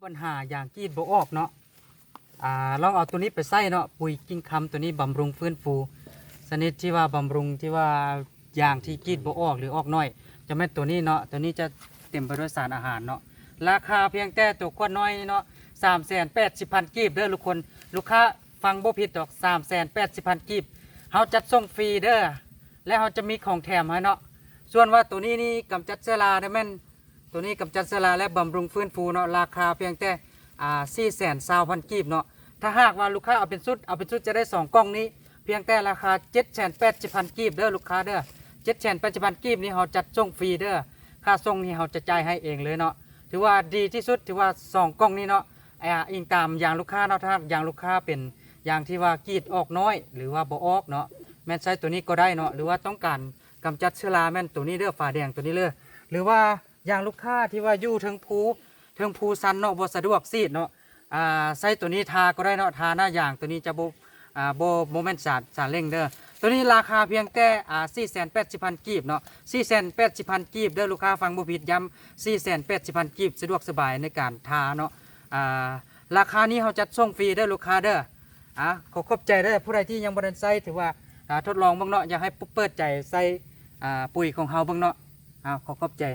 ບັນຫາຢາງກຣີດບໍ່ອອກເນາະ ອ່າ ລອງເອົາໂຕນີ້ໄປໃຊ້ເນາະ ປຸ໋ຍກິ່ງຄຳໂຕນີ້ບຳລຸງຟື້ນຟູ ຊະນິດທີ່ວ່າບຳລຸງທີ່ວ່າຢາງທີ່ກຣີດບໍ່ອອກ ຫຼື ອອກໜ້ອຍ ຈະແມ່ນໂຕນີ້ເນາະ ໂຕນີ້ຈະເຕັມໄປດ້ວຍສານອາຫານເນາະ ລາຄາພຽງແຕ່ໂຕຂວດນ້ອຍນີ້ເນາະ ສາມແສນແປດສິບພັນກີບເດີທຸກຄົນ ລູກຄ້າຟັງບໍ່ຜິດດອກ ສາມແສນແປດສິບພັນກີບ ເຮົາຈັດສົ່ງຟຣີເດີ ແລະ ເຮົາຈະມີຂອງແຖມໃຫ້ເນາະ ສ່ວນວ່າໂຕນີ້ນີ້ກຳຈັດເຊື້ອລາໄດ້ແມ່ນ ໂຕນີ້ກຳຈັດເຊື້ອລາ ແລະ ບຳລຸງຟື້ນຟູເນາະ ລາຄາພຽງແຕ່ ອ່າ ສີ່ແສນຊາວພັນກີບເນາະ ຖ້າຫາກວ່າລູກຄ້າເອົາເປັນຊຸດ ເອົາເປັນຊຸດຈະໄດ້ສອງກ່ອງນີ້ ພຽງແຕ່ລາຄາເຈັດແສນແປດສິບພັນກີບເດີລູກຄ້າເດີ ເຈັດແສນແປດສິບພັນກີບນີ້ເຮົາຈັດສົ່ງຟຣີເດີ ຄ່າສົ່ງນີ້ເຮົາຈະຈ່າຍໃຫ້ເອງເລີຍເນາະ ຖືວ່າດີທີ່ສຸດ ຖືວ່າສອງກ່ອງນີ້ເນາະ ອ່າ ອີງຕາມຢາງລູກຄ້າເນາະ ຖ້າຫາກຢາງລູກຄ້າເປັນຢາງທີ່ວ່າກຣີດອອກໜ້ອຍ ຫຼືວ່າບໍ່ອອກເນາະ ແມ່ນໃຊ້ໂຕນີ້ກໍໄດ້ເນາະ ຫຼືວ່າຕ້ອງການກຳຈັດເຊື້ອລາ ແມ່ນໂຕນີ້ເດີ ຝາແດງໂຕນີ້ເລີຍ ຫຼືວ່າ ຢ່າງລູກຄ້າທີ່ວ່າຢູ່ເທິງພູ ເທິງພູຊັນເນາະ ບໍ່ສະດວກສີດເນາະ ອ່າ ໃຊ້ໂຕນີ້ທາກໍໄດ້ເນາະ ທາໜ້າຢາງ ໂຕນີ້ຈະບໍ່ ອ່າ ບໍ່ ບໍ່ແມ່ນສານ ສານເລັ່ງເດີ ໂຕນີ້ລາຄາພຽງແຕ່ ອ່າ ສີ່ແສນແປດສິບພັນກີບເນາະ ສີ່ແສນແປດສິບພັນກີບເດີ ລູກຄ້າຟັງບໍ່ຜິດ ຢ້ຳ ສີ່ແສນແປດສິບພັນກີບ ສະດວກສະບາຍໃນການທາເນາະ ອ່າ ລາຄານີ້ເຮົາຈັດສົ່ງຟຣີເດີລູກຄ້າເດີ ອ່າ ຂໍຂອບໃຈເດີ ຜູ້ໃດທີ່ຍັງບໍ່ທັນໃຊ້ ຖືວ່າ ອ່າ ທົດລອງເບິ່ງເນາະ ຢາກໃຫ້ເປີດໃຈໃສ່ ອ່າ ປຸ໋ຍຂອງເຮົາເບິ່ງເນາະ ອ່າ ຂໍຂອບໃຈ.